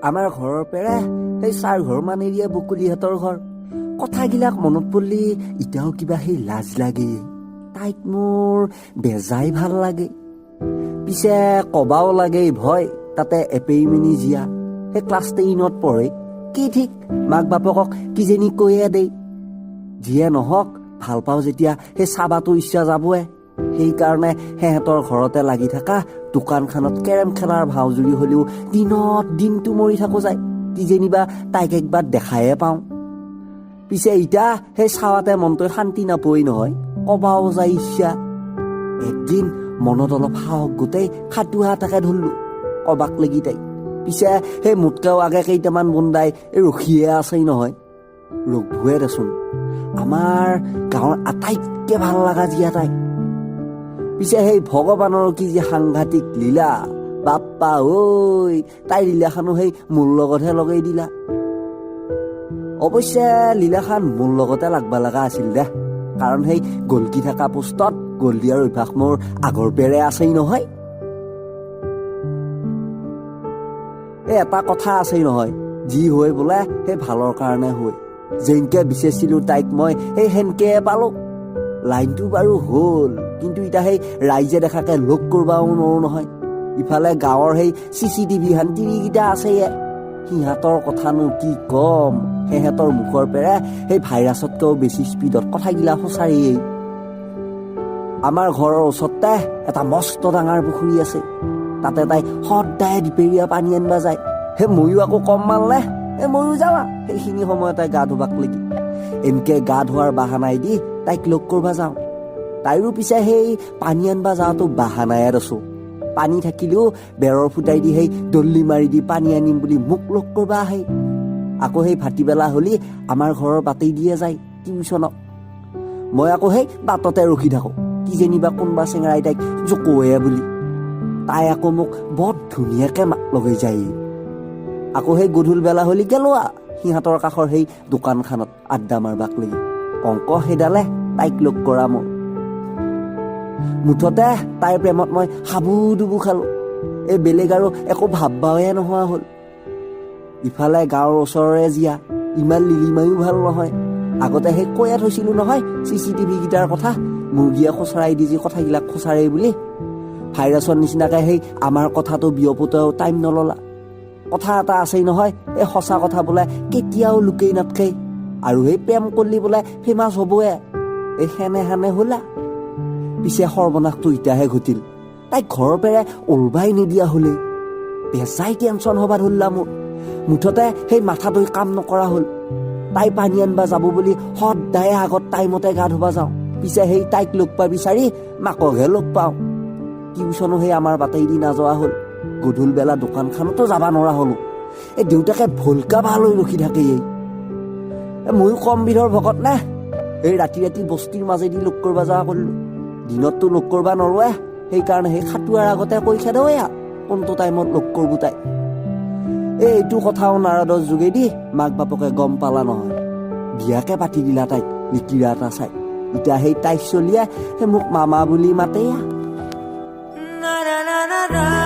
আমাৰ ঘৰৰ পেৰে সেই 4 ঘৰ মান এৰিয়া বকুলিহঁতৰ ঘৰ। কথাগিলাক মনত পৰলি এতিয়াও কিবা সেই লাজ লাগে। তাইক মোৰ বেজাই ভাল লাগে। পিছে কবাও লাগে ভয়, তাতে এপেইমিনি জীয়া, সেই ক্লাছ 10ত পঢ়ে। কি ঠিক মাক বাপেকক কিজনী কৈয়ে দেই। যিয়ে নহওক, ভাল পাওঁ যেতিয়া সেই চাবাটো ইচ্ছা যাবয়ে। সেইকাৰণে সিহঁতৰ ঘৰতে লাগি থকা দোকানখনত কেৰম খেলাৰ ভাওজুৰি হ'লেও দিনত দিনটো মৰি থাকো যায়, কিজানিবা তাইক একবাৰ দেখায়ে পাওঁ। পিছে ইতা সেই চাৱাতে মনটোৱে শান্তি নাপই নহয়, কবাও যায় ইচ্ছা। একদিন মনত অলপ সাহস গোটেই খাটোৱা এটাকে ধৰিলো কবাক লাগি তাইক। পিছে সেই মোতকেও আগে কেইটামান বোন্দাই এই ৰখিয়ে আছেই নহয়। ৰখবুৱে দেচোন, আমাৰ গাঁৱৰ আটাইতকে ভাল লগা জীয়া তাই। পিছে সেই ভগৱানৰ কি যে সাংঘাতিক লীলা, বাপ্পা ঐ, তাইৰ লীলাখানো সেই মোৰ লগতহে লগাই দিলা। অৱশ্যে লীলাখান মোৰ লগতে লাগবা লগা আছিল দে, কাৰণ সেই গলকি থকা পোষ্টত গল দিয়াৰ অভ্যাস মোৰ আগৰ পেৰে আছেই নহয়। এই এটা কথা আছেই নহয়, যি হৈ বোলে সেই ভালৰ কাৰণে হৈ। যেনকে বিচাৰিছিলো তাইক মই সেই সেনকে পালো। লাইনটো বাৰু হ'ল, কিন্তু এতিয়া সেই ৰাইজে দেখাকে লগ কৰবাও নোৱাৰো নহয়। ইফালে গাঁৱৰ সেই চিচি টিভি হান তিৰিকেইটা আছেয়ে, সিহঁতৰ কথানো কি কম, সিহঁতৰ মুখৰ পেৰে সেই ভাইৰাছতকৈও বেছি স্পীডত কথাগিলা সঁচাৰিয়েই। আমাৰ ঘৰৰ ওচৰতে এটা মস্ত ডাঙৰ পুখুৰী আছে, তাতে তাই সদায় দুপৰীয়া পানী আনিবা যায়। সেই ময়ো আকৌ কম মানলে, এই ময়ো যাওঁ সেইখিনি সময়তে গা ধুবাক লাগি। এনকে গা ধোৱাৰ বাহানাই দি তাইক লগ কৰবা যাওঁ। তাইৰো পিছে সেই পানী আনবা যাওঁতো বাহানাই আছো, পানী থাকিলেও বেৰৰ ফুটাই দি সেই দল্লি মাৰি দি পানী আনিম বুলি মোক লগ কৰবা আহে। আকৌ সেই ভাটিবেলা হলি আমাৰ ঘৰৰ বাটেই দিয়ে যায় টিউচনক। মই আকৌ সেই বাটতে ৰখি থাকোঁ, কিজানিবা কোনোবা চেঙৰাই তাইক জোকোৱে বুলি। তাই আকৌ মোক বৰ ধুনীয়াকে মাত লগাই যায়। আকৌ সেই গধূল বেলা হলি গেলোৱা সিহঁতৰ কাষৰ সেই দোকানখনত আড্ডা মাৰবাক লাগি। অংক সেইডালে তাইক লগ কৰা মোৰ। মুঠতে তাইৰ প্ৰেমত মই হাবু ডুবু খালো। এই বেলেগ আৰু একো ভাববাৱে নোহোৱা হ'ল। ইফালে গাঁৱৰ ওচৰৰে জীয়া, ইমান লিলিমায়ো ভাল নহয়। আগতে সেই কৈয়ে থৈছিলো নহয় চিচি টিভি কেইটাৰ কথা, মুৰ্গীয়ে খোচৰাই দি যি কথাবিলাক খোচাৰে বুলি। ভাইৰাছৰ নিচিনাকে সেই আমাৰ কথাটো বিয়পোতেও টাইম নললা। কথা এটা আছেই নহয়, এই সঁচা কথা বোলে কেতিয়াও লুকেই নাথকেই, আৰু সেই প্ৰেম কৰিলি বোলে ফেমাছ হ'বয়ে। এই সেনে সেনে হ'লা। পিছে সৰ্বনাশটো ইতিয়াহে ঘটিল, তাইক ঘৰৰ পেৰে ওলবাই নিদিয়া হ'লেই। বেজাই টেনচন হ'বা ধৰিলা মোৰ। মুঠতে সেই মাথাটো কাম নকৰা হ'ল। তাই পানী আনবা যাব বুলি সদায়ে আগত টাইমতে গা ধুবা যাওঁ। পিছে সেই তাইক লগ পোৱা বিচাৰি মাককহে লগ পাওঁ। টিউচনো সেই আমাৰ বাটেদি নাযোৱা হ'ল। গধূল বেলা দোকানখনতো যাব নোৱাৰা হ'লো। এই দেউতাকে ভলকা ভাল হৈ ৰখি থাকে। এই ময়ো কম বিধৰ ভকত নে, এই ৰাতি ৰাতি বস্তিৰ মাজেদি লগ কৰবা যোৱা কৰিলো। দিনততো লগ কৰবা নৰোৱে, সেইকাৰণে সেই খাটোৱাৰ আগতে কৈ খেদোৱে কোনটো টাইমত লগ কৰবো তাই। এইটো কথাও নাৰদৰ যোগেদি মাক বাপকে গম পালা নহয়, বিয়াকে পাতি দিলা তাইক লিকিৰা এটা চাই। এতিয়া সেই তাইক চলিয়ে সেই মোক মামা বুলি মাতে। Na na na na na.